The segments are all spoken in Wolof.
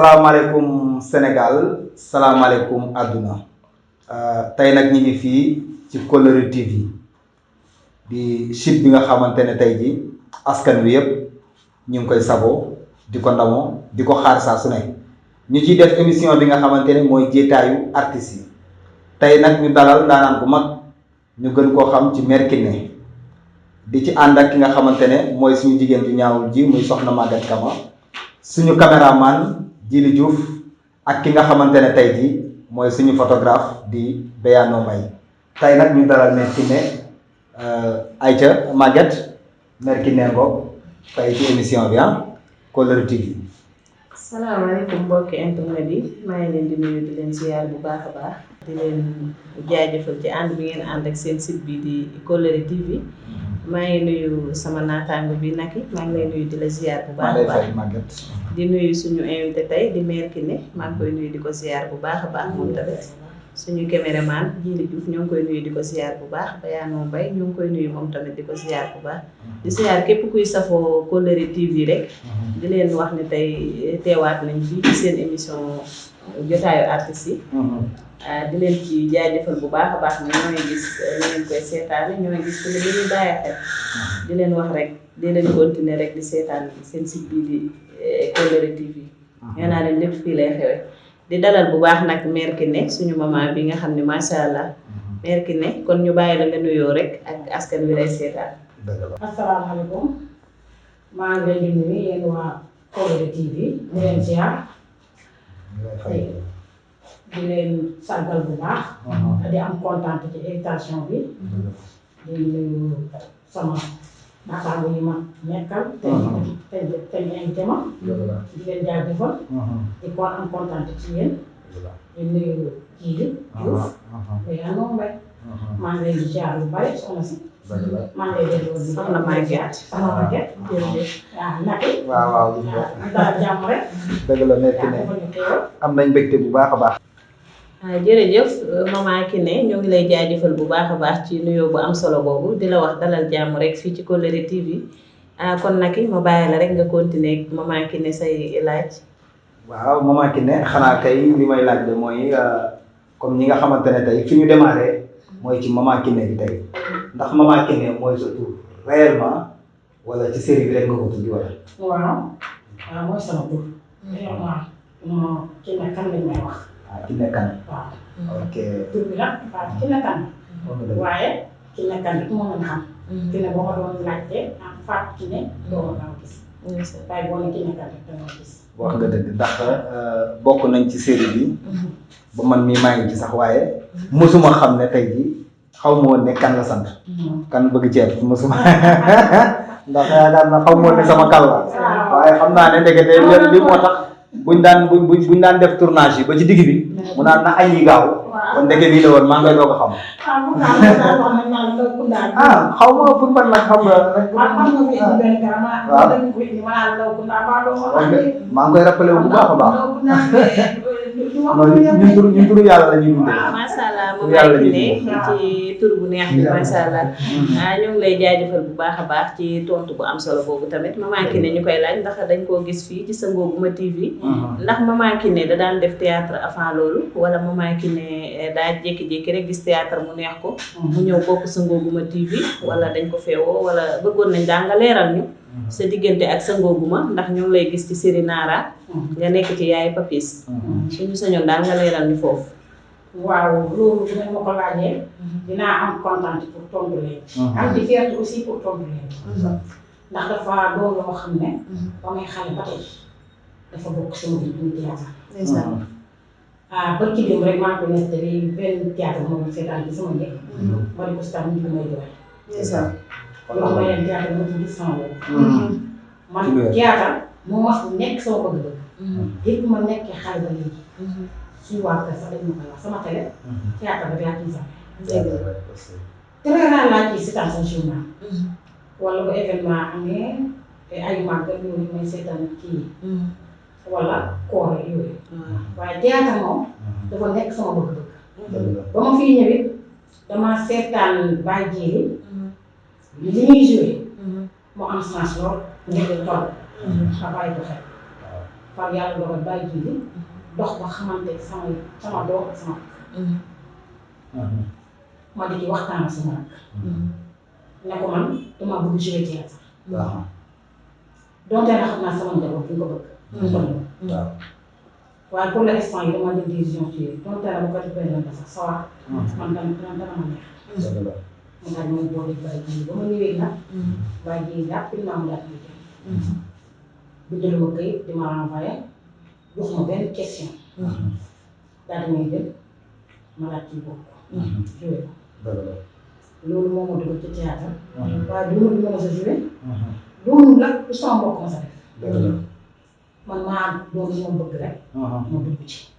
salaamaaleykum Sénégal salaamaaleykum àdduna tey nag ñu ngi fii ci Kóllëre TV di site bi nga xamante ne tey ji askan wi yëpp ñu ngi koy saboo di ko ndamoo di ko xaar saa su ne ñu ciy def émission bi nga xamante ne mooy jéetaayu artistes yi tey nag ñu dalal ndaanaan bu mag ñu gën koo xam ci Mère Kiné di ci ànd ak ki nga xamante ne mooy suñu jigéen ju ñaawul ji muy soxna Maguette Kama suñu caméraman Djili Diouf ak ki nga xamante ne tey jii mooy suñu photographe di Béyano Mbaye tey nag ñu dalal Mère Kiné Aïcha Maguette Mère Kiné ngoog tey ci émission bi Kóllëre TV. salaamaaleykum mbokki internet yi maa ngi leen di nuyu di leen ziar bu baax a baax di leen jaajëfal ci ànd bi ngeen ànd ak seen site bi di Kóllëre TV maa ngi nuyu sama naataango bi Naki maa ngi lay nuyu di la ziar bu baax a baax di nuyu suñu invité tey di Mère Kiné maa ngi koy nuyu di ko ziar bu baax a baax moom tamit suñu caméraman Djili Diouf ñoo ngi koy nuyu di ko ziar bu baax Béyano Mbaye ñoo ngi koy nuyu moom tamit di ko ziar bu baax di ziar képp kuy safoo Kóllëre TV rek di leen wax ne tey teewaat nañ fii ci seen émission jotaayu artistes yi di leen ci jaajëfal bu baax a baax ne ñooy gis ni ngeen koy seetaane ñooy gis ku ne li ñuy bàyyi xel di leen wax rek di leen continuer rek di seetaan seen site bii di Kóllëre TV nee naa leen lépp fii lay xewe di dalal bu baax nag Mère Kiné suñu maman bi nga xam ne macha allah Mère Kiné kon ñu bàyyi la nga nuyoo rek ak askan wi lay seetaan. asalaamaaleykum maa ngi leen di nuyu yéen waa Kóllëre TV di leen ziar di leen sargal bu baax di am kontaan ci invitation bi di nuyu sama naataango yi ma nekkal te ñu invité ma di leen jaajëfal di ko am kontaan ci yéen di nuyu Djili Diouf Béyano Mbaye maa ngi leen di ziar bu bari soxna si maa ngi lay delloo di soxna Maguette sama Maguette jërëjëf waaw Naki waaw daal jàmm rek dëgg la Mère Kiné am nañ mbégte bu baax a baax. jërëjëf maman Kiné ñoo ngi lay jaajëfal bu baax a baax ci nuyoo bu am solo boobu di la wax dalal jàmm rek fii ci Kóllëre TV kon Naki ma bàyyi la rek nga continuer ak maman Kiné say laaj. waaw maman Kiné xanaa kay li may laaj de mooy comme ñi nga xamante ne tey fi ñu démarré mooy ci maman Kiné bi tey ndax maman Kiné mooy sa tur réellement wala ci série bi rek nga ko tudd wala. waaw mooy sama tur. waaw Kiné kan lañ may wax. Kiné kan. waaw. ok. tur bi nag waaw Kiné kan. waaye Kiné kan rek moo leen xam. Kiné boo ko doon laajte Fatou Kiné doo ko gaaw a gis. waaye boo nee Kiné kan rek da nga gis. wax nga dëgg ndax bokk nañ ci série bi ba man mii maa ngi ci sax waaye mosuma xam ne tey jii xaw ma woon ne kan la sant. kan bëgg ceeb mosuma ndax yaakaar na xaw ma woon ne sama kal la waaye xam naa ne ndekete li moo tax buñ daan def tournage yi ba ci digg bi mu naan na añ yi gaaw kon ndeke lii la woon maa ngay doog a xam. xaw ma pour man nag xam nga rek. maa ngi koy rappelé wu bu baax a baax. non ñun turu yàlla la ñuy dundee. macha allah maman Kiné ci tur bu neex bi macha allah ñu ngi lay jaajëfal bu baax a baax ci tontu bu am solo boobu tamit maman Kiné ñu koy laaj ndax dañ koo gis fii ci Sangogouma TV. ndax maman Kiné da daan def théâtre avant loolu wala maman Kiné daa jékki-jékki rek gis théâtre mu neex ko. mu ñëw bokk Sangogouma TV wala dañ ko feewoo wala bëggoon nañ daa nga leeral ñu. sa diggante ak Sangogouma ndax ñu ngi lay gis ci série Nara. nga nekk ci yaay Papis. suñu sañoon daal nga leeral ñu foofu. waaw loolu bu ngeen ma ko laajee. dinaa am kontaan pour tontu leen. am di fierté aussi pour tontu leen. ndax dafa doon loo xam ne. ba may xale ba tey dafa bokk sama biir muy théâtre. ba ci dem rek maa ngi ko nettali benn théâtre moom seetaan ci sama njëkk. ma di ko seetaan ñu may joxe. loolu mooy leen théâtre moo ci gis sama bopp. man théâtre moo mas nekk sama bëgg-bëgg. yëpp ma nekkee xale ba léegi. suñu waa kër sax dañ ma koy wax sama télé. théâtre rek laa ciy sax. très rare laa ciy seetaan sa journal. wala bu événement amee ay màggal yooyu may seetaan kii. wala koor yooyu. waaye théâtre moom dafa nekk sama bëgg-bëgg. ba ma fiy ñëwee dama seetaan Baye Djili. li ñuy joué. mu am sens lool. nga jël tool. nga bàyyi ko xel. far yàlla dogal bàyyi ji bi dox ba xamante sama doom ak sama ma di ci waxtaan ak sama rak ne ko man dama bëgg jouer théâtre donte na xam naa sama njaboot duñ ko bëgg waaw waaye pour l'instant yi dama jël décision ci donte na bu ko defee na sax sawar man dana ma neex mu daal di may boole bàyyi ji ba ma ñëwee nag bàyyi ji rapidement mu daal di bindal ma këyit di ma renvoyé jox ma benn question daal di may jël ma laaj ci bokk joué ko loolu moo ma dugal ci théâtre waaye du ma mos a joué doonul la lu sama mbokk ma sa def man maa doon li ma bëgg rek ma dugg ci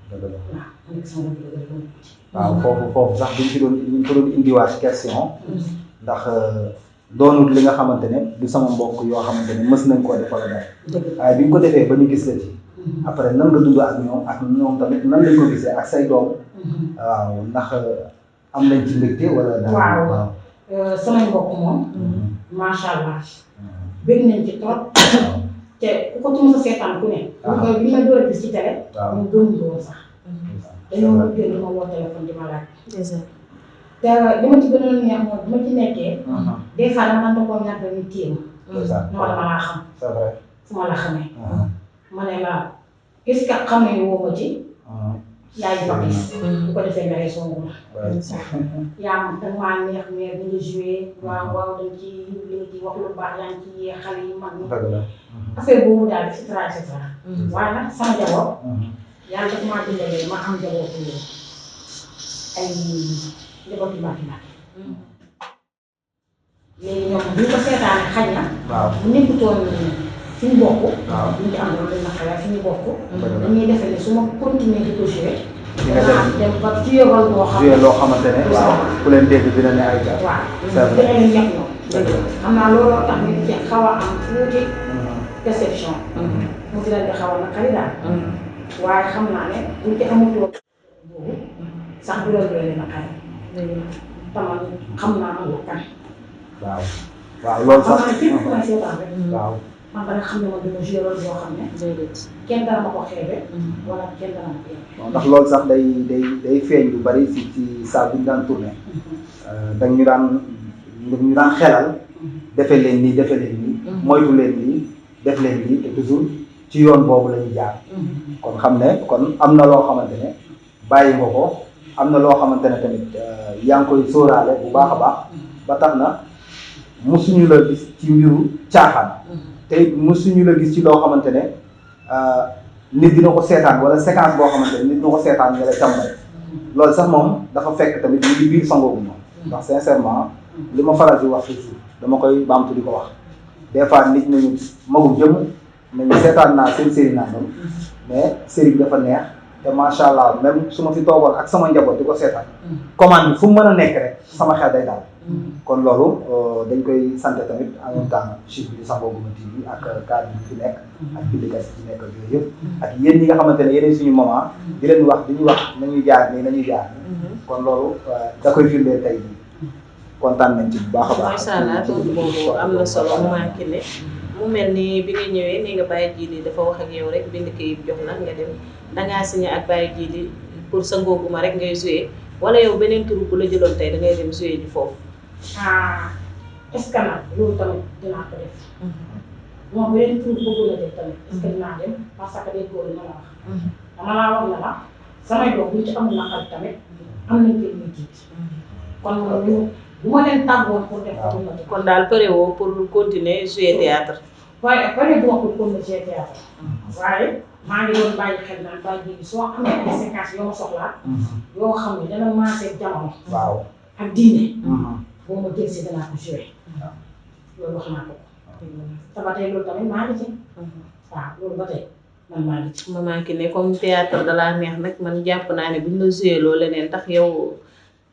waaw ma nekk sama bëgg rek ma dugg ci waaw foofu sax buñ ko doon indiwaat question ndax doonul li nga xamante ne du sama mbokk yoo xamante ne mës nañ koo def wala dara waaye bi ñu ko defee ba ñu gis la ci après nan nga dund ak ñoom tamit nan lañ ko gisee ak say doom waaw ndax am nañ ci mbégte wala daal waaw samay mbokk moom macha allah bëgg nañ ci trop te ku ko ci mos a seetaan ku ne bi ma door a gis ci télé ñu gëmuñ ko woon sax dañoo gën ma woo téléphone di ma laaj te li ma ci gënoon neex mooy bi ma ci nekkee des fois dama naan ko ñàkk ñu téye ma dama laa xam fu ma la xamee ma ne la est-ce que xamee woo ma ci yaay Papis bu ko defee nga rey songu ma yaa ma danga maa neex mais bu ñu joué waaw dañ ci li nga ci wax lu baax yaa ngi ci yee xale yi mag ñi affaire boobu daal et cetera waaye nag sama jaboot yàlla daf maa dimbalee ma am jabootu ay njabootu mbàkki léegi ñoom bu ñu ko seetaane xaj na bu nekkutoon fi ñu bokk duñ ci am loolu lañ naqare fi ñu bokk dañuy defe ne su ma continuer di ko jouer danaa dem ba jouer rôle boo xam jouer loo xamante ne waaw ku leen dégg dina ne ay gar waaw dina leen ñett ñoom xam naa looloo tax nit ci xaw a am tuuti déception mu di leen di xaw a naqari daal waaye xam naa ne buñ ci amutoo boobu sax du leen leen naqari taman xam naa man la kan waaw loolu sax waaw man ba nga xam ne man dama joué rôle boo xam ne kenn dara ma ko xeebe wala kenn dara ma ko xeebe ndax loolu sax day feeñ lu bari ci salle bi ñu daan tourné dañ ñu daan xelal defe leen nii moytu leen nii def leen nii te toujours ci yoon boobu la ñuy jaar kon xam ne kon am na loo xamante ne bàyyi nga ko am na loo xamante ne tamit yaa ngi koy sóoraale bu baax a baax ba tax na musuñu la gis ci mbiru caaxaan te musuñu la gis ci loo xamante ne nit dina ko seetaan wala séquence boo xamante ne nit dina ko seetaan nga la càmbare loolu sax moom dafa fekk tamit ñu ngi biir sangoogu moom ndax sincèrement li ma faral di wax toujours dama koy baamtu di ko wax des fois nit nañu magum jëm nañu seetaan naa seen série nangam mais série bi dafa neex te macha allah même su ma fi toogoon ak sama njaboot di ko seetaan commande bi fu mu mën a nekk rek sama xel day daal kon loolu dañ koy sant tamit en même temps chiffre bi Sango Gouma TV ak cadre bi fi nekk ak bindkat yi fi nekk ak yooyu yëpp ak yéen ñi nga xamante ne yéenay suñu maman di leen wax di ñu wax nañuy jaar nii nañuy jaar nii kon loolu da koy firndeel tey jii kontaan nañ ci bu baax a baax. macha allah tontu boobu am na solo mu manqué ne mu mel ni bi nga ñëwee ni nga Baye Djily dafa wax ak yow rek bind kayit jox la nga dem dangaa signé ak Baye Djily pour Sango Gouma rek ngay joué wala yow beneen tur bu la jëloon tey da ngay dem joué ji foofu. est-ce que nag loolu tamit dinaa ko def. moom beneen tur bëgg na def tamit est-ce que dinaa dem parce que day góor na la wax. dama laa wax ne la samay doom bu ci amul naqar tamit am nañ ci une tiit. kon moom bu ma leen tàggoon pour def ko ma kon daal pare woo pour continuer jouer théâtre. waaye pare boo pour continuer jouer théâtre. waaye maa ngi doon bàyyi xel naan Baye Djily soo amee ay séquences yoo ma soxlaa. yoo xam ne dana maasee jamono. waaw ak diine. boo ma jël si danaa ko joué. loolu wax naa ko. te ba tey loolu tamit maa ngi ci. waaw loolu ba tey man maa ngi ci. maman ki ne comme théâtre da laa neex nag man jàpp naa ne buñ la joué loo leneen tax yow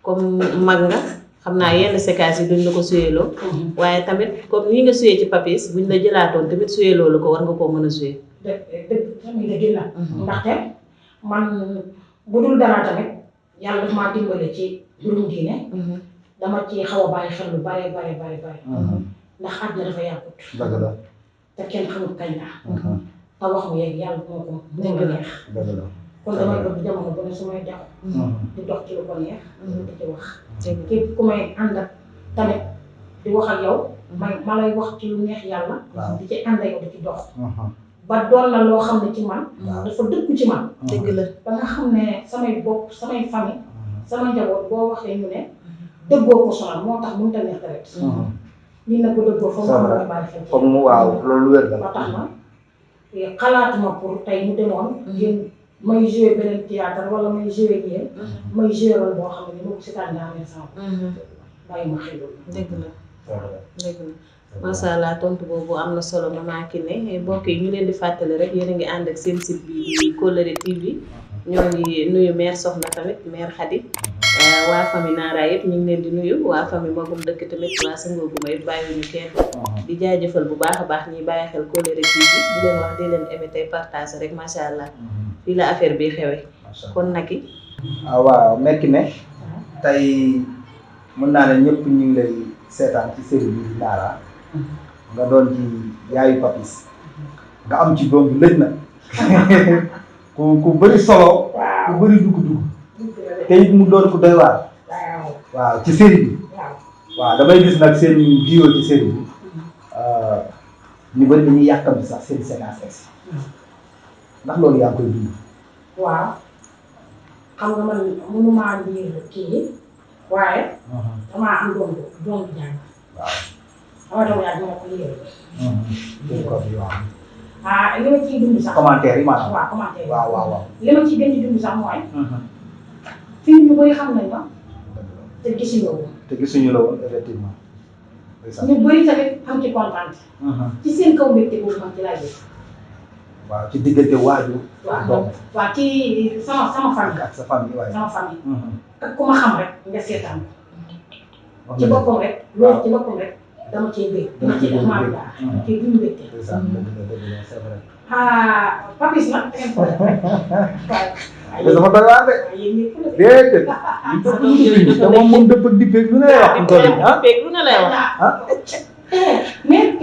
comme mag nga xam naa yenn séquences yi duñ la ko joué loo. waaye tamit comme ni nga joué ci Papis buñ la jëlaatoon tamit joué loolu ko war nga koo mën a joué. dëgg tamit dëgg la. ndaxte man bu dul dara tamit yàlla daf maa dimbale ci mbirum diine. dama ci xaw a bàyyi xel lu bare. ndax àddina dafa yàggut. dëgg la. te kenn xamul kañ la. te wax mu yegg yàlla moo ko neex. dëgg la. kon damay bëgg jamono bu ne su may dox. di dox ci lu ko neex. di ci wax. képp ku may ànd ak tamit di wax ak yow. ma lay wax ci lu neex yàlla. di ci ànd ak yow di ci dox. ba doon na loo xam ne ci man. dafa dëkku ci man. dëgg la ba nga xam ne samay bopp samay famille. sama njaboot boo waxee ñu ne dëggoo ko sonal moo tax mënut a neex rek. lii nag bu dëggoo foog mu am lu bàyyi xel. foog mu waaw loolu wér la. ba tax na xalaatuma pour tey mu demoon. yéen may joué beneen théâtre wala may joué ak yéen. may joué rôle boo xam ne moom si tànn naa leen sama. bàyyi ma xel loolu. dëgg la dëgg la macha allah tontu boobu am na solo Mama Kiné mbokk yi ñu leen di fàttali rek yéen a ngi ànd ak seen site bi di Kolléré TV ñoo ngi nuyu mère Soxna tamit mère Khady waa famille Nara yëpp ñu ngi leen di nuyu waa famille Magum dëkk tamit waa Sango Gouma yëpp bàyyiwuñu kenn di jaajëfal bu baax a baax ñuy bàyyi xel Kolléré TV di leen wax di leen aimé tey partage rek macha allah fii la affaire bi xewee kon nag yi. waaw Mère Kiné tey mën naa ne ñëpp ñu ngi lay seetaan ci série bi Nara nga doon ci yaayu Papis nga am ci doom bi lëj na ku bëri solo. ku bëri dugg-dugg. te it mu doon ku doy waar. waaw ci série bi. waaw damay gis nag seen vidéo ci série bi ñu bëri dañuy yàkkam sax seen séquence ndax loolu yaa ngi koy dund. waaw xam nga man mënumaa biir kii waaye. damaa am doom bu jàng. waaw dama doon yàgg ma ko liggéey. li ma ciy dund sax. commentaire yi maanaam. waaw commentaire yi waaw. li ma ciy gën di dund sax mooy. fii ñu bëri xam nañ ma. te gisuñu la woon. te gisuñu la woon effectivement. ñu bëri tamit am ci kontaan. ci seen kaw mbégte boobu man ci laay def. waaw ci diggante waajur. waaw ci sama famille. ak sa famille waaye. sama famille. ak ku ma xam rek nga seetaan ko. ci boppam rek loolu ci boppam rek dama cee bëgg. dama cee def maa ngi daal. dama cee dund mbégte. c'est vrai. Papis nag da ngeen ko def rek. te dafa doy waar de. yéen ñëpp la de. déedéet. te moom dëpp ak dippeeg lu ne lay wax. lu ne lay wax. mais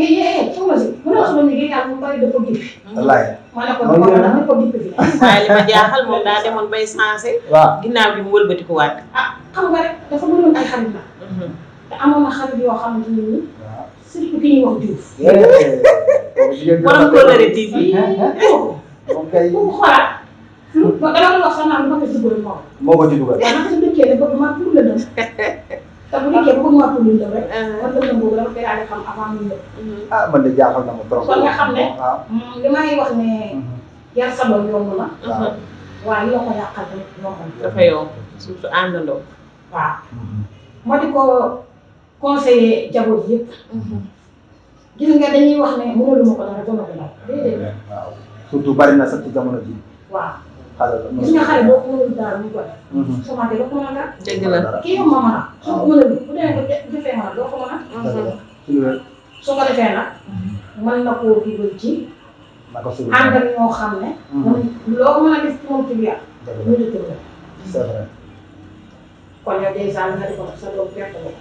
soxna si bu la soxla liggéey yàlla mu bari dafa dippi. wallaay. ma ne ko dafa dippi fi. waaye li ma jaaxal moom daa demoon bay sensé. waaw ginnaaw bi mu wëlbati ko waat. xam nga rek dafa mënoon ay xarit la. te amoon na xarit yoo xamante ne nii. surtout ki ñuy wax Diouf. borom Kolléré TV. moom kay. bu xoolaat. dama doon wax sax naan lu ma ko ci dugal moom. moo ko ci dugal. waaw naka su dëkkee ne bëgg maa pour lëndëm. te bu dikkee bëgg maa pour lëndëm rek. kon lëndëm boobu dama koy daal di xam avant muy lëndëm. man de jaaxal na ma trop. kon nga xam ne. waaw. li may wax ne. yar sa doom yomb na. waaw. waaye li la ko yàqal tamit yomb na. dafa yomb surtout àndandoo. waaw. ma di ko conseiller jaboot yëpp. gis nga dañuy wax ne mënuluma ko dara doon na ko dara déedéet. waaw surtout bari na sax ci jamono ji. waaw. xale la gis nga xale boo ko mënul dara mu ko def. sama te doo ko mën a dara. dëgg la. kii yow ma mën a. su ko mënul bu demee ba defee mën a doo ko mën a. su ko defee nag. mën na koo dugal ci. ànd ak ñoo xam ne. loo mën a def ci moom ci biir. ñu dëkk la. c'est vrai. kon yow dèjà nga di ko def sa doom perte ko.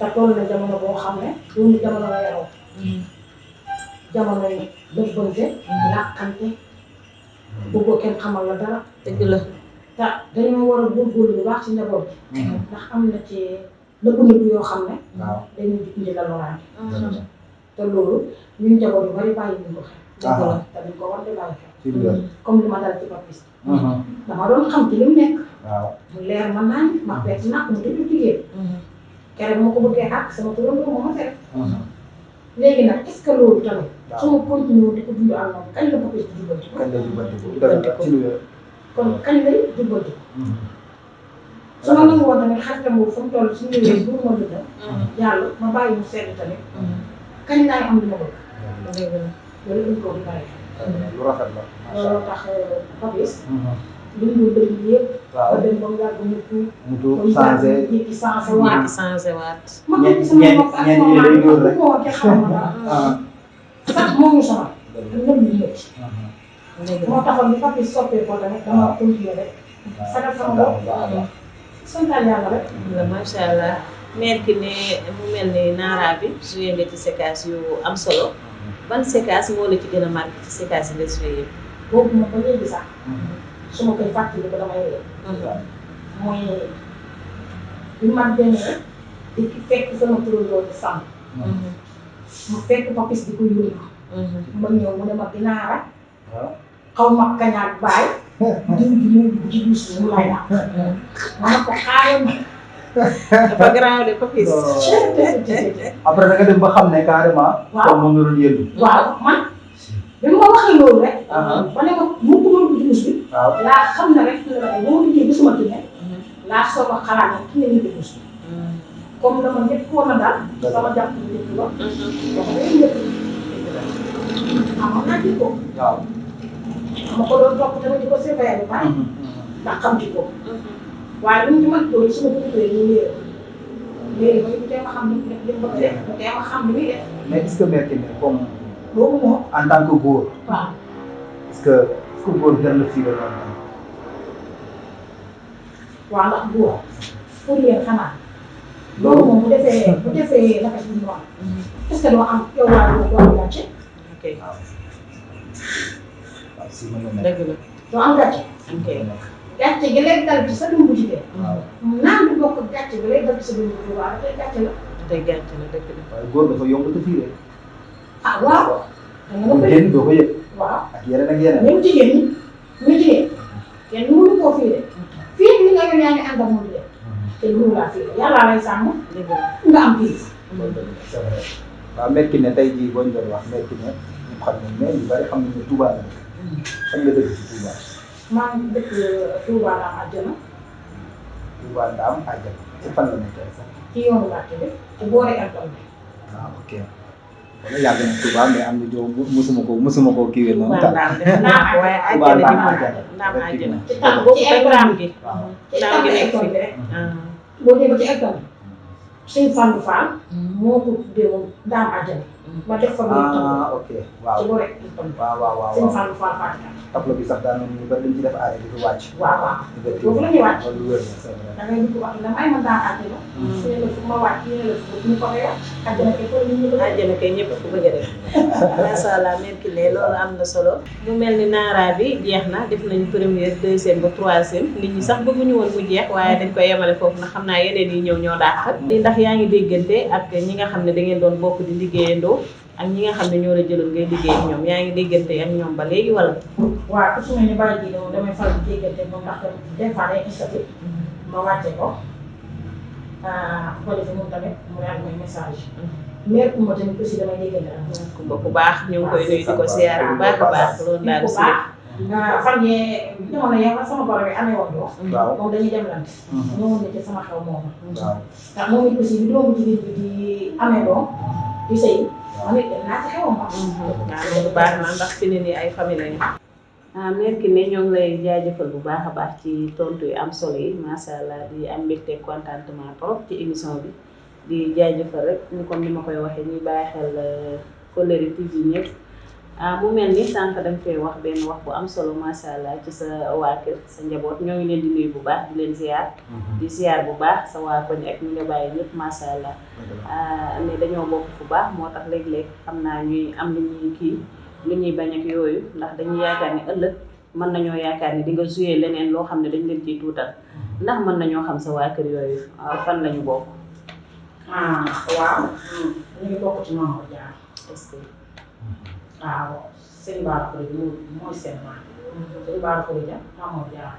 te toll na jamono boo xam ne. loolu jamono la yaroo. jamono yi dëbbante. làqante. bëggoo kenn xamal la dara. dëgg la. te dañoo war a góorgóorlu bu baax ci njaboot bi. ndax am na ci nëbb-nëbb yoo xam ne. waaw dañuy indi la loraange. te loolu ñun njaboot yu bari bàyyi ñu ko xel. dëgg la te dañ ko war di bàyyi xel. ci biir. comme li ma dal ci Papis. dama doon xam ci li mu nekk. waaw. mu leer man naa ni ma perte naa ko mu déglu jigéen. keroog ma ko bëggee àgg sama turandoo ma ma tere. léegi nag est-ce que loolu tamit. su ma continué woon di ko dund ak moom kañ la Papis di jubbanti ko. kañ lay jubbanti ko ci biir. kon kañ lay jubbanti ko. su ma nangu woon tamit xaritam boobu fu mu toll su ñëwee bu ma dundal. yàlla ma bàyyi mu sedd tamit. kañ laay am li ma bëgg. dëgg la. loolu dañ ko di bàyyi. lu rafet la. looloo tax Papis. dundu bëri yëpp. waaw ba dem ba mu yàgg mu tuut. mu tuut changé. ñi changé waat. changé waat. ma gën sama bopp ak sama maam yi rek. ko woon te xamal ma dara. sax moo ñu sonal. ñoom ñu métti. dëgg la. moo taxoon bi Papis soppee ko tamit dama continuer rek. sagal sama bopp. santal yàlla rek. macha allah. Mère Kiné mu mel ni Nara bi joué nga ci séquence yu am solo ban séquence moo la ci gën a marqué ci séquence yi nga joué yëpp. boobu moom ba léegi sax su ma koy fàttali ko damay ree mooy bi ma demee di fekk sama turandoo di sàmm mu fekk papis di ko yónni ma ñëw mu ne ma ginaara xaw ma kañaat baay diw ji mu dugg ci duus bi mu lay la ma ne ko xaaral ma dafa garaaw de papis. après da nga dem ba xam ne carrément. waaw kon moom nga doon yëndu. waaw man bi ma waxee loolu rek ba ne ma mu ko mën dugg duus bi waaw laa xam ne rek la ba ma duggee ba suma dine laa soog a xalaat ne ki ne ñu dugg duus bi comme dama ñëpp woon na daal sama jàpp bu njëkk ba dafa day njëkk amoon naa jikko waaw. ma ko doon topp tamit di ko surveiller bu baax ndax xam jikko waaye lu mu ci mën loolu su ma ko tuddee ñu léegi ba ñu tee ma xam li mu def li mu bëgg a def mu tee ma xam li muy def mais est-ce que Mère Kiné comme boobu moom en tant que góor waaw est-ce que góor jar na fii la noonu. waaw ndax góor pour yéen xanaa loolu moom bu defee naka si ñu wax est-ce que doo am yow waa doo am gàcce ok waaw waaw si mën na nekk. dëgg la. doo am gàcce ok gàcce gi lay dal ci sa dund bu jigéen waaw naan du bokk gàcce gi lay dal ci sa dund bu jigéen waaw dafay gàcce la tey gàcce la dëgg la. waaye góor dafa yomb te fii rek. ah waaw da nga bu koy génn doo ko yëg. waaw ak yeneen ak yeneen. même jigéen ñi ñu jigéen kenn mënu koo fii de fii li nga yor yaa ngi ànd ak moom de te mënu laa fii de yàlla lay sàmm dëgg la. nga am fii c'est vrai waaw Mère Kiné tey jii boo ñu doon wax Mère Kiné ñu xam ne mais ñu bari xam nañ ne Touba la xam nga dëkk ci Touba. maa ngi dëkk Touba Ndam àjjana Touba Ndam àjjana ci fan la nekkee sax. ci yoonu Mbàkke bi ci boori Elton bi. waaw ok wala yàgg na Touba mais am na joo musuma koo kiiwee noonu. Touba Ndam de naam waaye Touba àjjana Ndam ji àjjana. naam àjjana. ci tax boobu ci tey Elton naam bi gi. waaw ci naam tax gi nekk Elton fi. bi rek boo ñëwee ba ci Elton bi Sëñ Fallou Fall moo ko tuddee moom Ndam àjjana ma def fa biir tableau ah ok waaw ci boori Elton bi waaw waaw waaw Sëñ Fallou Fall Fatika tableau bi sax daan nañu ñu bari dañ ci def aare di ko wàcc. waaw waaw di foofu la ñuy wàcc loolu wér na c'est vrai. da ngay dugg wax la may ma Ndam àjjana ñu ne fu ma wàcc ñu ne la fu ñu ko xëyee àjjana kay foofu ñu bëgg àjjana kay ñëpp ko bëgg a def. macha allah Mère Kiné loolu am na solo. mu mel ni Nara bi jeex na def nañu première deuxième ba troisième nit ñi sax bëgguñu woon mu jeex waaye dañ koy yemale foofu ndax xam naa yeneen yi ñëw ñoo dàq. ndax yaa ngi déggante ak ñi nga xam ne da ngeen doon bokk di liggéeyandoo ak ñi nga xam ne ñoo la jëloon ngay liggéey ak ñoom yaa ngi déggante ak ñoom ba léegi wala. waaw ku su ma ñu bàyyi ji moom damay faral di déggante moom ndax des fois day installé ma wàcce ko bu ko defee moom tamit mu daal may message mais Kumba tamit aussi damay déggante ak Kumba ku baax ñu ngi koy nuyu di ko siyaar bu baax a baax loolu daal bu si baax fan yee jamono yee ma sama borom yi amee woon doo waaw moom dañuy demlante ñëwoon na ci sama xew moom waaw ndax moom it aussi bi doomu jigéen bi di amee doom di sëy man it dem naa ci xewam ba waaw loolu baax na ndax fi ne nii ay famille lañu. Mère Kiné ñoo ngi lay jaajëfal bu baax a baax ci tontu yu am solo yi macha allah di am mbégte contentement trop ci émission bi di jaajëfal rek ni comme ni ma koy waxee ñuy bàyyi xel Kollëre TV ñëpp. mu mel ni sànq dañ koy wax benn wax bu am solo macha allah ci sa waa kër sa njaboot ñoo ngi leen di nuyu bu baax di leen ziar. di ziar bu baax sa waa koñ ak ñi nga bàyyi ñëpp macha allah. ne dañoo bokk bu baax moo tax léeg-léeg xam naa ñuy am lu ñuy kii lu ñuy bañ ak yooyu ndax dañuy yaakaar ni ëllëg mën nañoo yaakaar ni di nga joué leneen loo xam ne dañ leen ciy tuutal ndax mën nañoo xam sa waa kër yooyu fan lañu bokk. waaw ñu ngi bokk ci Mamadou Diarra est-ce que. waaw sëñ Bara Khourédia mooy seen maam sëñ Bara Khourédia Mamadou Diarra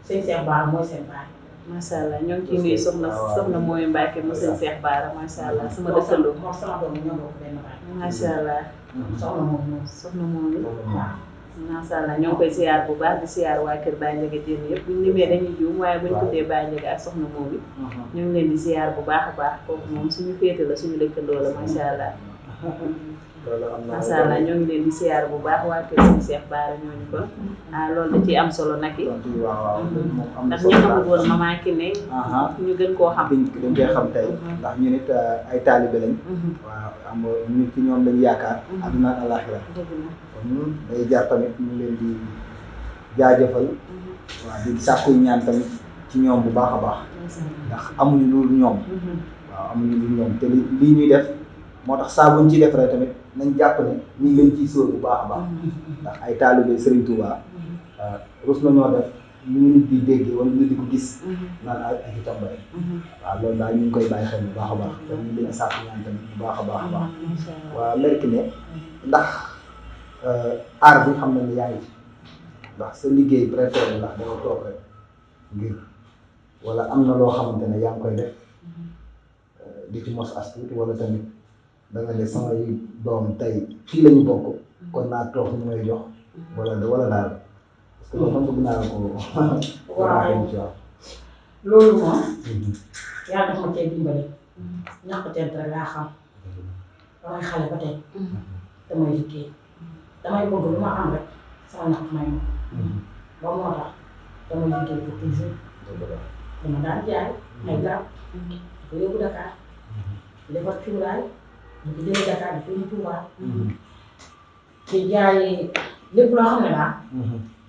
sëñ Cheikh Bara mooy seen baay. macha allah ñoo ngi ciy nuyu soxna mooy Mbacke mu sëñ Cheikh Bara macha allah sama dëkkandoo. moom sama doom ñoo bokk benn baay. macha allah. soxna moom moom. soxna moom waaw. macha allah ñoo ngi koy siyaar bu baax di siyaar waa kër Baye Ndiaga Diène yëpp buñ limee dañuy juum waaye buñ tuddee Baye Ndiaga ak soxna moom yi ñu ngi leen di siyaar bu baax a baax kooku moom suñu féete la suñu dëkkandoo la macha allah. macha allah ñoo ngi leen di siyaar bu baax waa kër suñu Cheikh Bara ñooñu kon loolu da ciy am solo nag yi ndax ñi xamul woon Mama Kiné ñu gën koo xam dañ koy xam tey ndax ñu nit ay taalibe lañ waaw am ñu ci ñoom lañu yaakaar àdduna ak àllaaxira kon day jaar tamit ñu leen di jaajëfal waaw di sàkku ñaan tamit ci ñoom bu baax a baax ndax amuñu lu ñoom waaw amuñu lu ñoom te lii ñuy def moo tax saa buñ ci def rek tamit nañ jàpp ne ñu ngi leen ciy sóor bu baax a baax ndax ay taalibe Serigne Touba rus nañoo def ñu nit di déggee wala ñu di ko gis naan ay itam bay waaw loolu daal ñu ngi koy bàyyi xel bu baax a baax te ñu leen sàkk ñaan tamit bu baax a baax a baax waaw merki ne ndax aar bi xam na ni yaa ngi ci ndax sa liggéey préféré ndax danga toog rek ngir wala am na loo xamante ne yaa ngi koy def di ci mos as tuuti wala tamit da nga ne samay doom tey fii la ñu bokk kon naa toog ñu may jox wala daal parce que loolu man bëgg naa la ko waaw loolu moom yaa def ma cee dimbali ñàkk tent rek laa xam damay xale ba tey damay liggéey damay bëgg lu ma am rek sama ñàkk may ma ba moo tax damay liggéey pour toujours dama daan jaay ay garab di ko yóbbu Dakar di defar cuuraay di ko jëlee Dakar di ko indi Touba di jaay lépp loo xam ne daal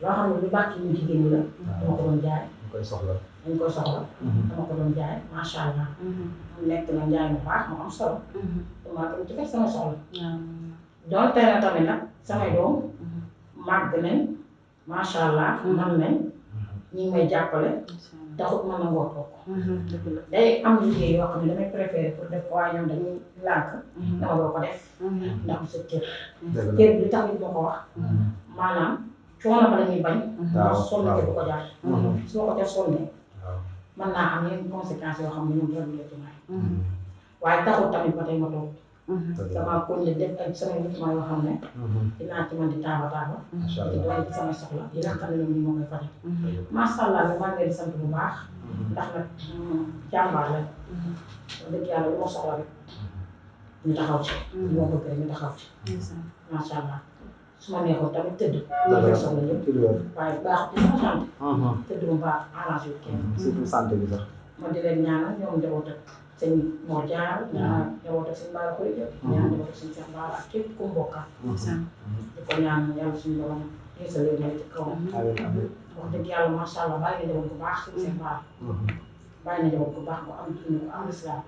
loo xam ne lu bàcc ñu jigéen ñi la dama ko doon jaay dañ koy soxla dama ko doon jaay macha allah mu nekk na njaay mu baax mu am solo dama tamit ci fekk sama soxla doon tey na tamit nag samay doom màgg nañ macha allah man nañ ñi may jàppale taxut mën na ngoo toog day am liggéey yoo xam ne damay préféré pour def ko waaye ñoom dañuy lànk dama doo ko def ndax du sa cër cër bi li tax nit moo ko wax maanaam coono ba dañuy bañ ndax sonn ke du ko jar su ma ko def sonnee mën naa am yenn conséquences yoo xam ne ñoom dara du la ci may waaye taxut tamit ba tey ma toog damaa kon ne def ak samay mouvement yoo xam ne dinaa ci mën di taaba di doon ci samay soxla yi nga xam ne ñoom moo koy faj macha allah maa ngi leen di sant bu baax ndax nag jàmbaar la dëgg yàlla lu ma soxla rek ñu taxaw ci lu ma bëgg rek ñu taxaw ci macha allah su ma neexoon tamit tëdd ñu soxla yëpp waaye baax ci sama santé tëdd mu baax arrangé wu kenn surtout santé bi sax ma di leen ñaanal ñoom njaboot ak sëñ Mor Jaar ñaanal njaboot ak sëñ Bara Koy jot ñaanal njaboot ak sëñ Cheikh Bara ak képp ku mbokkal di ko ñaan yàlla suñu borom sa leen may ci kawam wax dëgg yàlla macha allah bàyyi na njaboot bu baax sëñ Cheikh Bara bàyyi na njaboot bu baax bu am diine bu am islam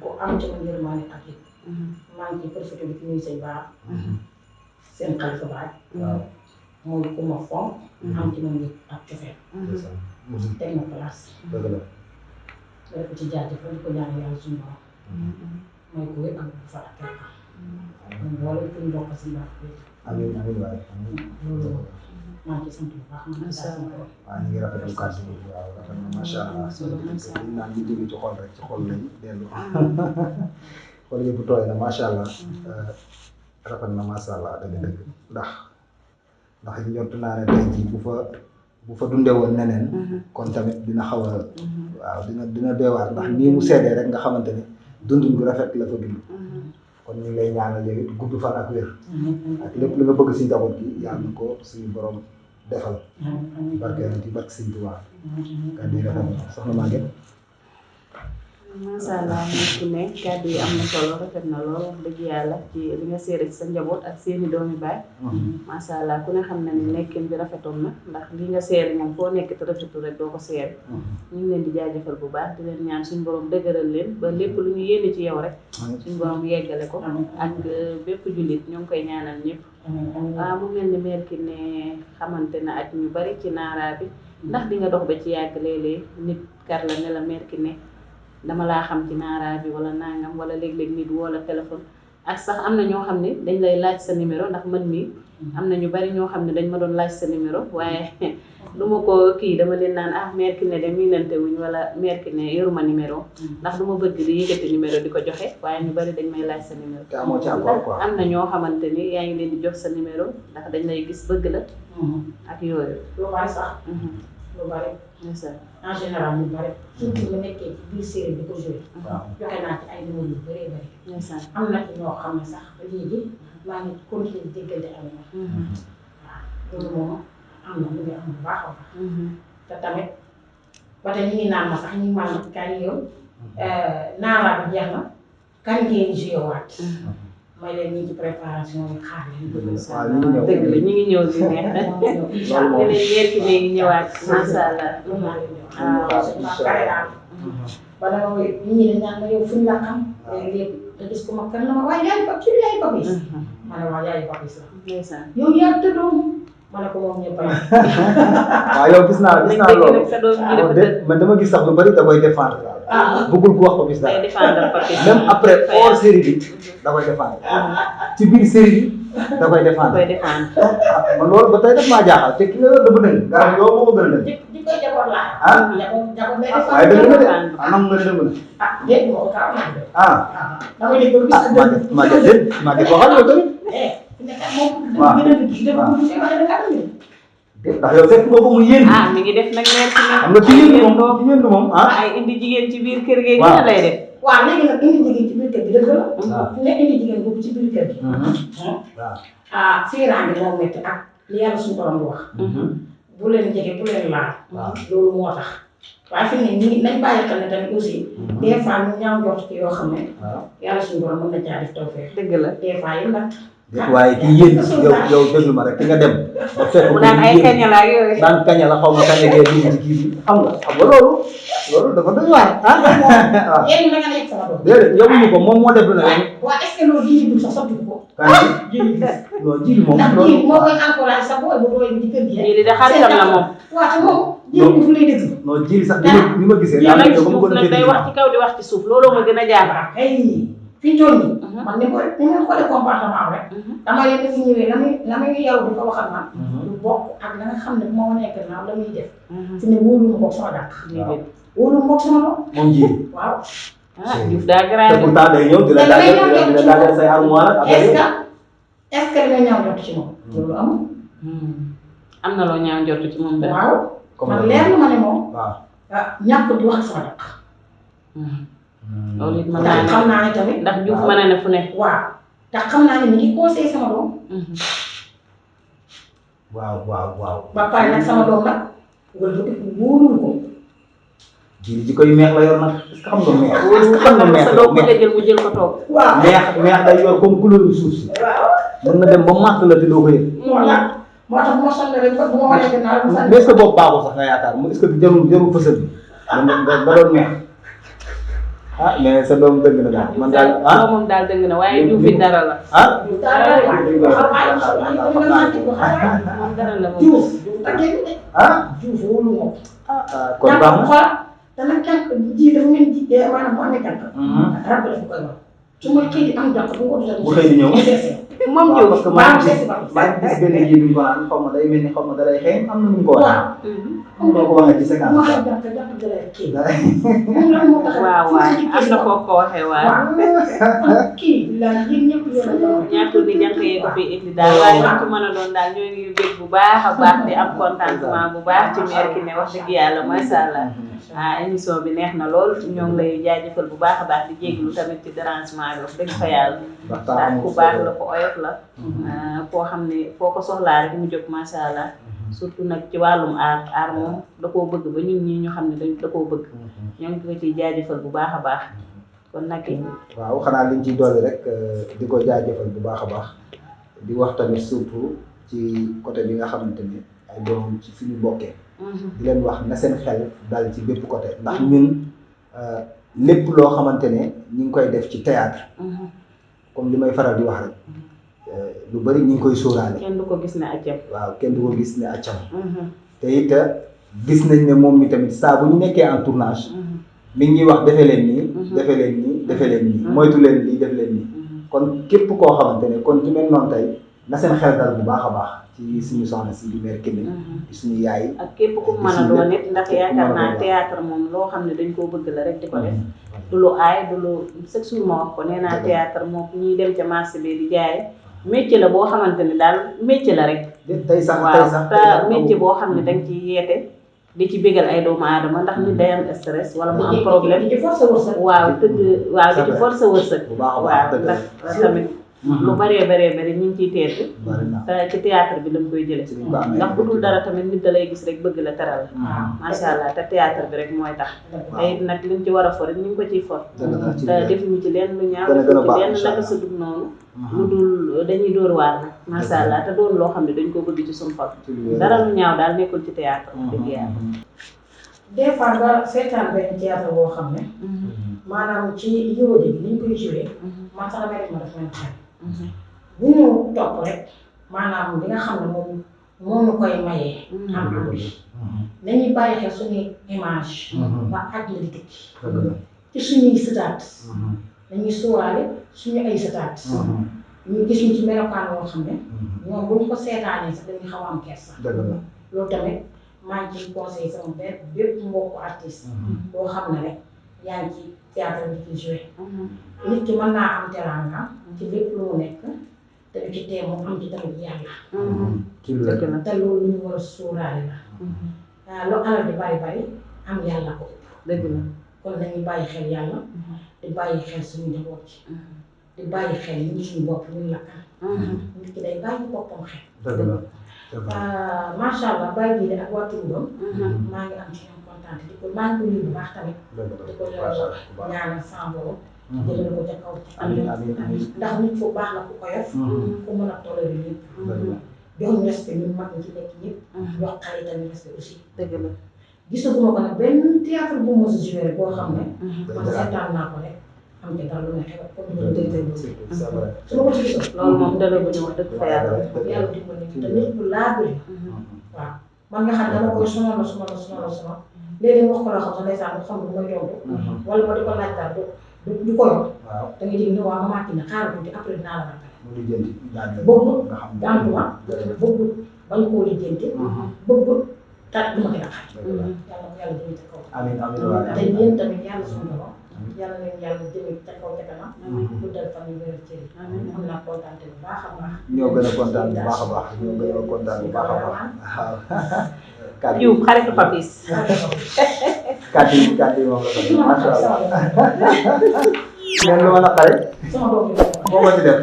ku am ci man yërmande ak yëpp maa ngi ciy profité di ci nuyu sëñ Bara seen xalifa baay mooy ku ma fonk am ci man yëpp ak cofeel teg na place def ko ci jaajëfal di ko ñaan yàlla suñu borom mooy ko wér ak bu fa ak kàlla wala kuñ bokk si mbaax bi amiin amiin waay loolu maa ngi ciy sant bu baax ma waaw ñu ngi rafetlu kàddu gi waaw rafet na macha allah dañ naan ñu jóge ci xol rek ci xol lañ dellu xol yëpp tooy na macha allah rafet na macha allah dëgg-dëgg ndax njort naa ne tey jii bu fa dundee woon neneen kon tamit dina xaw a waaw dina doy waar ndax nii mu seedee rek nga xamante ne dundin bu rafet la fa dund kon ñu ngi lay ñaanal yow it gudd fan ak wér ak lépp li nga bëgg si njaboot gi yàlla na ko suñu borom defal barke na ci barke Sëñ Tuubaa kàddu yi rafet na soxna Maguette macha allah ku ne kàddu yi am na solo rafet na lool wax dëgg yàlla ci li nga seere ci sa njaboot ak seeni doomi baay macha allah ku ne xam na ni nekkin bi rafetoon na ndax li nga seere moom foo nekk te rafetul rek doo ko seere ñu ngi leen di jaajëfal bu baax di leen ñaan suñu borom dëgëral leen ba lépp lu ñu yéene ci yow rek suñu borom yeggale ko ak bépp jullit ñoo ngi koy ñaanal ñëpp waaw mu mel ni Mère Kiné xamante na ak ñu bari ci Nara bi ndax di nga dox ba ci yàgg léeg-léeg nit kar la ne la Mère Kiné dama laa xam ci Nara bi wala nangam wala léeg-léeg nit woo la téléphone ak sax am na ñoo xam ne dañ lay laaj sa numéro ndax man mii am na ñu bari ñoo xam ne dañ ma doon laaj sa numéro waaye du ma ko kii dama leen naan Mère Kiné de miinante wuñ wala Mère Kiné yoruma numéro ndax du ma bëgg di yëkkati numéro di ko joxe waaye ñu bari dañ may laaj sa numéro te amoo ci apport quoi am na ñoo xamante ni yaa ngi leen di jox sa numéro ndax dañ lay gis bëgg la ak yooyu lu bari sax lu bari en général ñu bari surtout ñu nekkee ci biir série bi ko joué joxe naa ci ay numéro yu bëree bëri am na ci ñoo xam ne sax ba léegi maa ngi continuer di déggante ak ñoom waaw loolu moom am na lu ngi am bu baax a baax te tamit ba tey ñu ngi naan ma sax ñu ngi man kañ yow Nara bi jeex na kañ ngeen joué waat may leen ñu ci préparation yi xaar leen dëgg la ñu ngi ñëw di neex di leen Mère Kiné ngi ñëwaat macha allah ba dama nit ñi dañ naan ma yow fuñ la xam léegi nga gis ko ma kan na ma waaye yaay Pape kii yaay Papis ma ne waaw yaay Papis la ndeysaan yow yaa tëddoon ma ne ko moom ñëpp a waaw yow gis naa loolu sa doom ji dafa tëdd man dama gis sax lu bari da koy défendre bëggul ku wax Papis day dara défendre Papis même après hors série bi da koy défendre ci biir série bi da koy défendre koy défendre man loolu ba tey daf maa jaaxal te ki nga yor dafa dëng garab yow moo ko gën a dëng di koy jaboot laa ah jaboot mais waaye dëng na de anam nga ne dëng na dégg nga ko kaaw naa de ah dama dégg ba gis Maguette waxal yow tamit nekk moom dama gën a gis dama ko gisee waaye da ngaa dëng ndax yow fekk nga ko mu yéen mi ngi def nag meer ci xam nga ci yéen moom ay indi jigéen ci biir kër gi gën a lay def waaw léegi nag indi jigéen ci biir kër gi dëgg la ne indi jigéen boobu ci biir kër gi waaw fiiraange moom métti ak li yàlla suñu borom di wax bu leen jege bu leen laal loolu moo tax waaye fi ne ñi nañ bàyyi xel ne tamit aussi des fois ñu ñaaw njort ci yoo xam ne yàlla suñu borom mën na caa def tawfeex dëgg la des fois yi nag waaye ki yéen yow déglu ma rek ki nga dem ba fekk mu naan ay kaña la ak yooyu naan kaña la xaw ma kaña gee dugg ci kii bi xam nga loolu dafa doy waar waaw yéen da nga nekk sama doom déedéet yóbbuñu ko moom moo def lu ne waa est-ce que loolu jii dul sax sotti ko non ji moom ndax jii moo koy encouragé sa booy bu doy bi ci kër gi jii di xaritam la moom waaw te moom jii fu lay déglu non ji sax ni ma gisee nag suuf nag day wax ci kaw di wax ci suuf looloo ma gën a jaaxal ay fi ñu toll nii man ni ma xoolee comportement am rek dama leen def ñëwee la muy yow di ko waxal man du bokk ak la nga xam ne moo nekk naaw la muy def fi ne wóolu ma ko sama dàq wóolu ma ko sama doom moom ji waaw Diouf daa te grave pourtant day ñëw di la daajal say armoire ak est-ce que li nga ñaaw jot ci moom loolu amul am na loo ñaaw njortu ci moom dara waaw man leer na ma ne moom waaw ñàkk di wax sama dàq loolu it mën ndax naa xam naa ne tamit ndax Diouf mën na ne fu ne waaw ndax xam naa ne mi ngi conseillé sama doom waaw ba pare nag sama doom nag wala du wóorul ko ji koy meex la yor nag est-ce que xam nga meex xam nga sa doom bëgg a jël mu jël ko toog waaw meex day yor comme couleur suuf si mën na dem ba màtt la te doo ko yëg moo tax bu ma sonn rek bu ma wanee gannaaw mu mais est-ce que boobu baaxul sax nga yaakaar mu est-ce que jarul fësal bi nga doon meex mais sa doom dëgg na daal man daal moom daal dëgg na waaye Diouf it dara la moom dara la moom Diouf wóolu ma kon baax na xool dana jànk ji dafa mel ji maanaam bu amee jànk rab dafa koy wax su ma xëy di am jànk bu ko bu xëy di ñëw moom Diouf parce que maa ngi gis benn ji duñ ko naan xaw ma day mel ni xaw ma dalay xëy am na nu ñu ko waxee am na ko waxee ci séquence waaw am na koo ko waxee waaw kii la yéen ñëpp ñàkkul ni jànk yee ko fi indi daal waaye ñu ci mën a doon daal ñoo ngi bég bu baax a baax di am contentement bu baax ci Mère Kiné wax dëgg yàlla macha allah émission bi neex na lool ñoo ngi lay jaajëfal bu baax a baax di jéglu tamit ci dérangement bi wax dëgg fa yàlla ndax ku baax la ko oyof la koo xam ne foo ko soxlaa rek mu jóg macha allah surtout nag ci wàllum aar moom da koo bëgg ba nit ñi ñu xam ne da koo bëgg ñoo ngi ko ciy jaajëfal bu baax a baax kon nag waaw xanaa liñ ciy dolli rek di ko jaajëfal bu baax a baax di wax tamit surtout ci côté bi nga xamante ni ay doom ci fi ñu bokkee di leen wax na seen xel dal ci bépp côté ndax ñun lépp loo xamante ne ñu ngi koy def ci théâtre comme li may faral di wax rek lu bari ñu ngi koy sóoraale kenn du ko gis ne accam waaw kenn du ko gis ne accam te it gis nañ ne moom mi tamit saa bu ñu nekkee en tournage mi ngi ñuy wax defee leen nii defee leen nii defee leen nii moytu leen lii def leen nii kon képp koo xamante ne kon ci mel noonu tey na seen xel dal bu baax a baax ci suñu soxna si di Mère Kiné di suñu yaay ak képp ku mën a doon nit ndax yaakaar naa théâtre moom loo xam ne dañ koo bëgg la rek di ko def du lu aay du lu chaque jour ma wax ko nee naa théâtre moom ñuy dem ca marché bi di jaay métier la boo xamante ne daal métier la rek tey sax te métier boo xam ne dañ ci yeete di ci bégal ay doomu aadama ndax nit day am stress wala mu am problème waaw tëgg waaw di ci force wërsëg waaw ndax tamit lu bëree bëri ñu ngi ciy teetu te ci théâtre bi lañ koy jële ndax bu dul dara tamit nit da lay gis rek bëgg la teral macha allah te théâtre bi rek mooy tax te it nag liñ ci war a for ñu ngi ko ciy for te defuñu ci leen lu ñaaw defuñu ci leen naka sa dugg noonu lu dul dañuy dóor waar nag macha allah te doon loo xam ne dañ ko bëgg ci suñu xol dara lu ñaaw daal nekkul ci théâtre dëgg yàlla des fois nga seetaan benn théâtre boo xam ne maanaam ci yóode bi ni ñu koy joué man sax damay def ma def mel xel bu ñu topp rek maanaam li nga xam ne moom moo ñu koy mayee am bi nañuy bàyyi xel suñuy image ba àddina di tukki ci suñuy sëtaat dañuy sóoraale suñu ay sëtaat ñu gis ñu ci melokaan woo xam ne ñoom bu ñu ko seetaanee sax dañuy xaw a am kersa loolu tamit maa ngi ciy conseillé sama bépp mbokku artiste boo xam ne rek yaa ngi ci théâtre bi ci joué nit ki mën naa am teraanga ci lépp lu mu nekk te du ci tee mu am ci tamit yàlla te loolu lu ñu war a sóoraale la lu alal di bari bari am yàlla ko ëpp kon nañuy bàyyi xel yàlla di bàyyi xel suñu njaboot ci di bàyyi xel ñun suñu bopp ñun la kan nit ki day bàyyi boppam xel macha allah bàyyi bii de ak waa Touba maa ngi am ci ñoom kontaan di ko maa ngi ko nuyu bu baax tamit di ko ñaanal sama borom jëlee ko ca kaw ca ndax nit fu baax la ku oyof ku mën a toléré ñëpp jox ñu respect ñun mag ñi ci nekk ñëpp jox xaritam respect aussi gisaguma ko nag benn théâtre bu mos a joué boo xam ne man seetaan naa ko rek am ci dara lu may xew comme ni ma déggee su ma ko ci gisoon loolu moom dara bu ñu wax dëgg fa yàlla yàlla dimbali te nit ku laabiri waaw man nga xam ne dama koy sonal léegi wax ko loo xam sax ndeysaan du xam lu may tontu wala ma di ko laaj daal du ko yor da nga dégg ne waa mamaat na xaaral tuuti après dinaa la rappelé bëgg gàntuma bëgg bañ koo lijjanti bëgg taat du ma gën a xaaj yàlla ko yàlla jëmee ca kaw te yéen tamit yàlla suñu borom yàlla leen yàlla jëmee ca kaw ca kanam guddal fan yu wér cëri am naa kontaan bu baax a baax ñoo gën a kontaan bu baax a baax ñoo gën a kontaan bu baax a baax waaw Diouf xaritu Papis kàddu yi moom la macha allah ngeen lu ma naqare sama doom bi moo ma ci def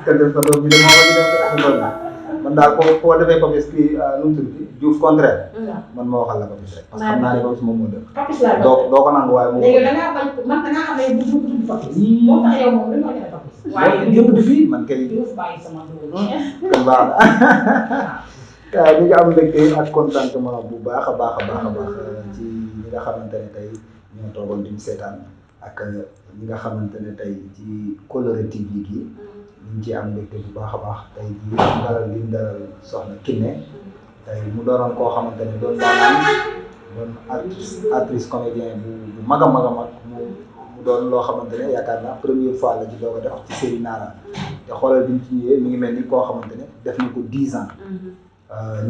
kër def sa doom bi de moo ma ci def man daal koo defee Papis kii nu mu tudd Diouf contraire man ma waxal la Papis rek parce que xam naa ne Papis moom moo def Papis laa doo ko nangu waaye moom léegi da ngaa bañ man da ngaa xam ne bu tudd Papis moo tax yow moom dañoo ñeme Papis waaye jëmb fii man kay Diouf bàyyi sama doom kon baax na ñu ngi am mbégte ak contentement bu baax a baax ci ñi nga xamante ne tey ñoo toogoon di seetaan ak ñi nga xamante ne tey ci Coloré TV gi ñu ngi ciy am mbégte bu baax a baax tey jii dalal li ñu dalal soxna Kiné tey mu doonoon koo xamante ne doon doon actrice comédien bu mag a mag mu doon loo xamante ne yaakaar naa première fois la ci doog a def ci série Nara te xoolal bi ñu ci ñëwee mi ngi mel ni koo xamante ne def na ko 10 ans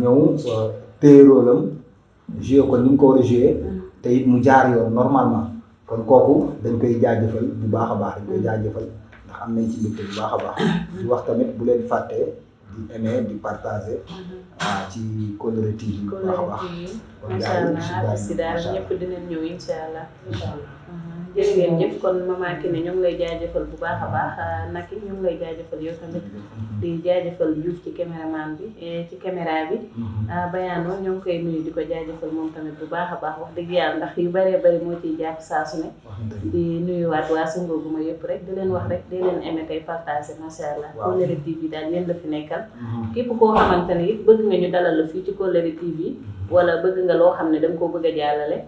ñëw téye rôle am joué ko ni mu ko war a joué te it mu jaar yoon normalement kon kooku dañ koy jaajëfal bu baax a baax dañ koy jaajëfal ndax am nañ ci mbégte bu baax a baax di wax tamit bu leen fàttee di aimer di partager ci Coloré TV bu baax a baax macha allah si daal ñëpp dinañ ñëw incha allah jërë ngeen jëf kon Mama Kiné ñu ngi lay jaajëfal bu baax a baax Naki ñu ngi lay jaajëfal yow tamit di jaajëfal Diouf ci caméraman bi ci caméra bi Bayano ñoo ngi koy nuyu di ko jaajëfal moom tamit bu baax a baax wax dëgg yàlla ndax yu bëree bëri moo ciy jàpp saa su ne di nuyuwaat waa Sangoguma yëpp rek di leen wax rek di leen aimé tey partagé macha allah Coloré TV daal yéen la fi nekkal képp koo xamante ne it bëgg nga ñu dalal la fii ci Coloré TV wala bëgg nga loo xam ne da nga koo bëgg a jàllale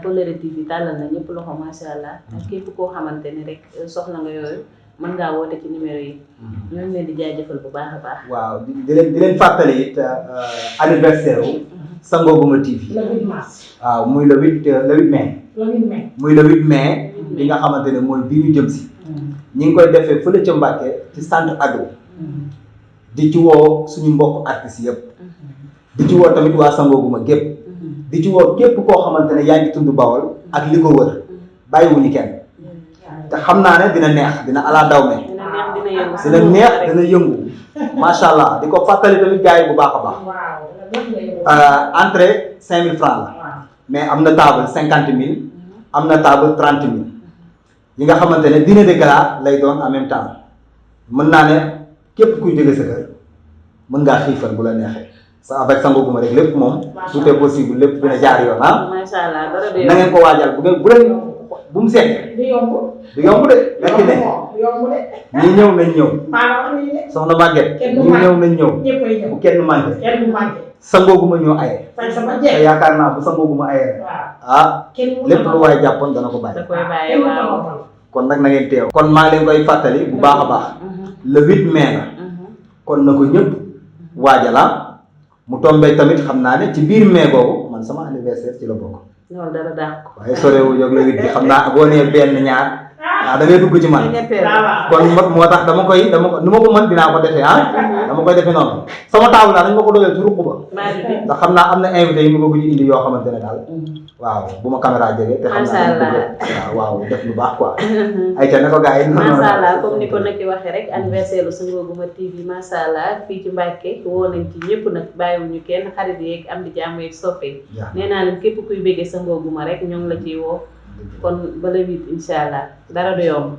Coloré TV tàllal na ñëpp loxo macha allah képp koo xamante ni rek soxla nga yooyu mën ngaa woote ci numéro yi ñoo ngi leen di jaajëfal bu baax a baax. waaw di leen fàttali it anniversaire wu Sangoguma TV. le 8 mars. waaw muy le 8 mai. muy le 8 mai. li nga xamante ne mooy bii ñu jëm si. ñi ngi koy defee fële ca Mbàkke ci centre Ado. di ci woo suñu mbokk artistes yëpp. di ci woo tamit waa Sangoguma gépp di ci woo képp koo xamante ne yaa ngi tund Bawol ak li ko wër bàyyiwuñu kenn te xam naa ne dina neex dina ala daw me dina neex dina yëngu macha allah di ko fàttali tamit gars yi bu baax a baax entrée 5000 francs la mais am na table 50 000 am na table 30 000 yi nga xamante ne dîner de gala lay doon en même temps mën naa ne képp kuy jóge sa kër mën ngaa xiifal bu la neexee. sa avec Sangoguma rek lépp moom tout est possible lépp dina jaar yoon macha allah na ngeen ko waajal bu leen bu mu seet du yomb. du yomb de lekk ne du yomb de. ñii ñëw nañ ñëw maanaam wax nañu ne. soxna Maguette kenn du ñii manqué. ñëw nañ ñëw ñëppay ñëw. bu kenn manqué kenn du manqué. sangooguma ñoo aye fay sama te jeex. yaakaar naa bu sangooguma aye waaw. ah kenn mu lépp lu waay jàppoon dana ko bàyyi da koy bàyyi kenn mu waaw. taxawal. kon nag na ngeen teew kon maa ngi leen koy fàttali bu baax a baax le 8 mai la kon na ko ñëpp waajala mu tombé tamit xam naa ne ci biir mai boobu man sama anniversaire ci la bokk loolu dara dàq ko. waaye sorewu jóg le 8 bi xam naa boo nee benn ñaar da ngay dugg ci man kon moo tax dama ko nu ma ko mën dinaa ko defee dama koy defee noonu sama taabu daal dañ ma ko doyal ci ruq ba ndax xam naa am na invité yi ma bëgg ñu indi yoo xamante ne daal waaw bu ma caméra jege te xam naa waaw def lu baax quoi ay ca ne ko gars yi macha allah comme ni ko nekk waxee rek anniversaire lu Sangogouma TV macha allah fii ci Mbàkke woo nañ ci ñëpp nag bàyyiwuñu kenn xarit yeeg am di jàmm yeeg soppe nee naa leen képp kuy bëggee Sangogouma rek ñoo ngi la ciy woo kon ba le 8 incha allah dara du yomb.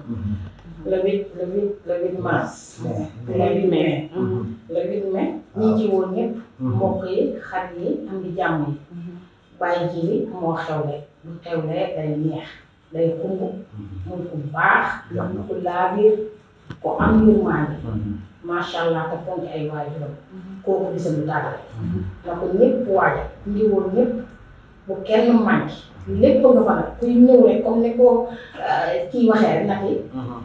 le 8 mars. le 8 mai. le 8 mai. ñi ci woon ñëpp. mbokk yi xarit yi am di jàmm yi. bàyyi ji li moo xewle bu xewlee day neex day xumb muy ku baax. ku laabiir ku am yërmande. macha allah te fonk ay waajuram. kooku di sa lu tàggal. na ko ñëpp waajal ñi woon ñëpp bu kenn manqué. lépp nga fa nag kuy ñëw rek comme ni ko kii waxee rek nag yi.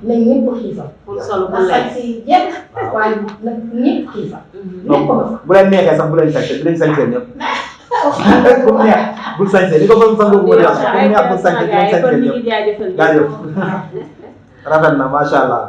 nañ ñëpp xiifal. pour solo bu lekk si jekk. waaye nag ñëpp xiifal. lépp nga fa. bu leen neexee sax bu leen sañse bu leen sañsee ñëpp. bu mu neex bul sañse li ko borom Sangogouma di wax bu mu neex bul sañse bu leen sañsee ñëpp. jaajëf rafet na macha allah.